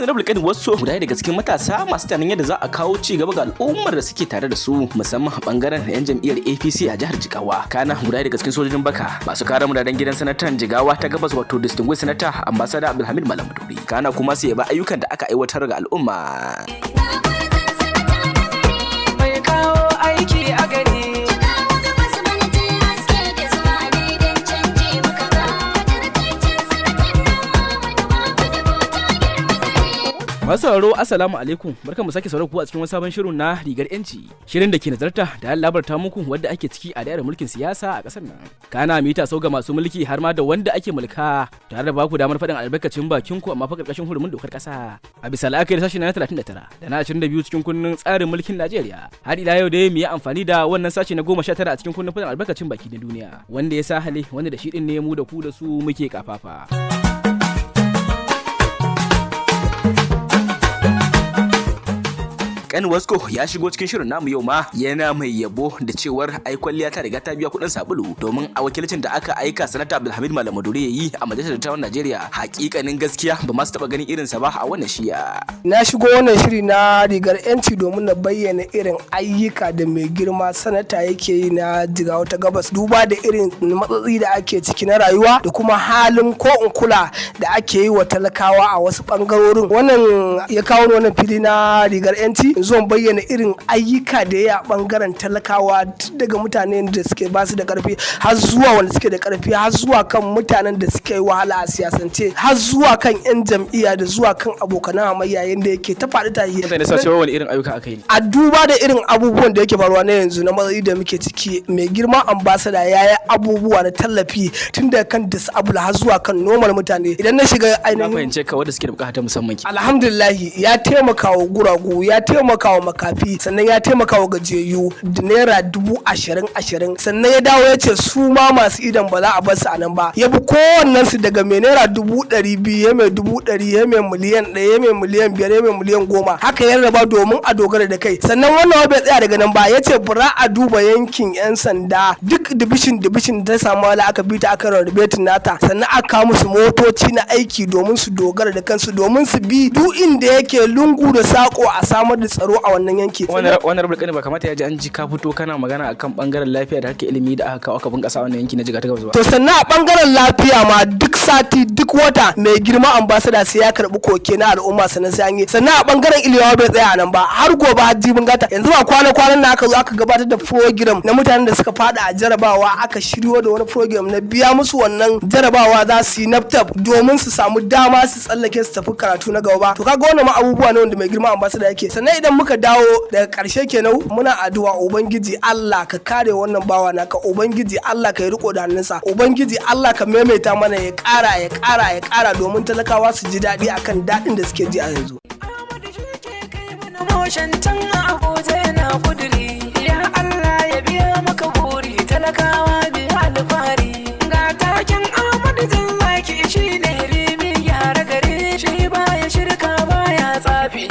Honorable Kani Wasu guda daga cikin matasa masu tunanin yadda za a kawo ci gaba ga al'ummar da suke tare da su, musamman a bangaren yan jam'iyyar APC a jihar Jigawa. Kana guda daga cikin sojojin baka masu kare muradan gidan sanatan Jigawa ta Gabas, wato distinguished senator Ambassador Abdulhamid Malam Maduri. Kana kuma su yaba ayyukan da aka aiwatar ga al'umma. Mai kawo aiki a gari. Jigawa Gabas bana ta haske da zuwa daidan canji muka ga. Nagartaccen sanatan nan Muhammadu Babu Dubu ta girma gari. Masu sauraro, assalamu alaikum, barkan mu sake sauraro ku a cikin wani sabon shirin na Rigar Yanci. Shirin da ke nazarta da labarta muku wadda ake ciki a dairar mulkin siyasa a ƙasar nan. Kana mita sau ga masu mulki har ma da wanda ake mulka, tare da baku damar faɗin albarkacin bakin ku, amma fa ƙarƙashin hurumin dokar ƙasa. A bisa la'akari sashi na 39 da na 22 cikin kundin tsarin mulkin Najeriya. Har ila yau dai mu yi amfani da wannan sashi na 19 a cikin kundin faɗin albarkacin baki na duniya, wanda ya sa hale wanda da shi ɗin ne mu da ku da su muke kafafa. Ken Wasko ya shigo cikin shirin namu yau ma yana mai yabo da cewar ai kwalliya ta riga ta biya kuɗin sabulu, domin a wakilcin da aka aika sanata Abdulhamid Malam Maduri yayi a majalisar dattawan Najeriya, hakikanin gaskiya ba ma su taba ganin irinsa ba a wannan shiya. Na shigo wannan shiri na Rigar Yanci domin na bayyana irin ayyuka da mai girma sanata yake yi na Jigawa ta Gabas, duba da irin matsatsi da ake ciki na rayuwa da kuma halin ko in kula da ake yi wa talakawa a wasu bangarorin. Wannan ya kawo ni wannan fili na Rigar Yanci in zo in bayyana irin ayyuka da ya a bangaren talakawa, tun daga mutanen da suke basu da karfi har zuwa wanda suke da karfi, har zuwa kan mutanen da suke yi wahala a siyasance, har zuwa kan 'yan jam'iyya da zuwa kan abokan hamayya, yadda yake ta faɗi tashi. Mutane suna cewa wani irin ayyuka aka yi? A duba da irin abubuwan da yake faruwa na yanzu na matsayi da muke ciki, mai girma ambasada ya yi abubuwa na tallafi tun daga kan disable har zuwa kan normal mutane. Idan na shiga Na ainihin fahimce ka, wanda suke da bukata ta musamman ke. Alhamdulillahi, ya taimaka wa guragu, ya taimaka wa makafi, sannan ya taimaka wa gajiyayyu da naira 20,000 20. Sannan ya dawo ya ce su ma masu idan ba za a bar su a nan ba. Ya bi kowannen su daga mai naira 200,000, ya mai 100,000, ya mai miliyan 1, ya mai miliyan 5, ya mai miliyan 10. Haka ya raba domin a dogara da kai. Sannan wannan bai tsaya daga nan ba, ya ce bura a duba yankin yan sanda, duk division division ta samu wala aka bi ta aka rarrabe nata, sannan aka kawo musu motoci na aiki domin su dogara da kansu, domin su bi duk inda yake lungu da sako a samar da tsaro a wannan yanki. Wannan rabar kani ba kamata ya ji an ji ka fito kana magana akan bangaren lafiya da harkar ilimi da aka kawo aka bunƙasa wannan yanki na Jigawa ta Gabas ba. To, sannan a bangaren lafiya ma, duk sati, duk wata, mai girma ambasada sai ya karbi koke na al'umma, sannan sai an yi. Sannan a bangaren ilimi bai tsaya a nan ba, har gobe har jibin gata. Yanzu ba kwana kwanan na aka zo aka gabatar da program na mutanen da suka fada a jarabawa, aka shiryo da wani program na biya musu wannan jarabawa za su yi NABTEB domin su samu dama su tsallake su tafi karatu na gaba ba. To, kaga wannan ma abubuwa ne wanda mai girma ambasada yake. Sannan idan muka dawo daga karshe kenan, muna addu'a, Ubangiji Allah ka kare wannan bawa naka, Ubangiji Allah ka yi riko da hannunsa, Ubangiji Allah ka maimaita mana, ya kara, ya kara, ya kara, domin talakawa su ji daɗi akan daɗin da suke ji a yanzu. Ahmadu shi ke kai mana motion can a Abuja yana kuduri. Ya Allah ya biya maka buri, talakawa biya alfahari. Ga taken Ahmadu Zaki shi ne rimi gyara gari, shi baya shirka baya tsafi.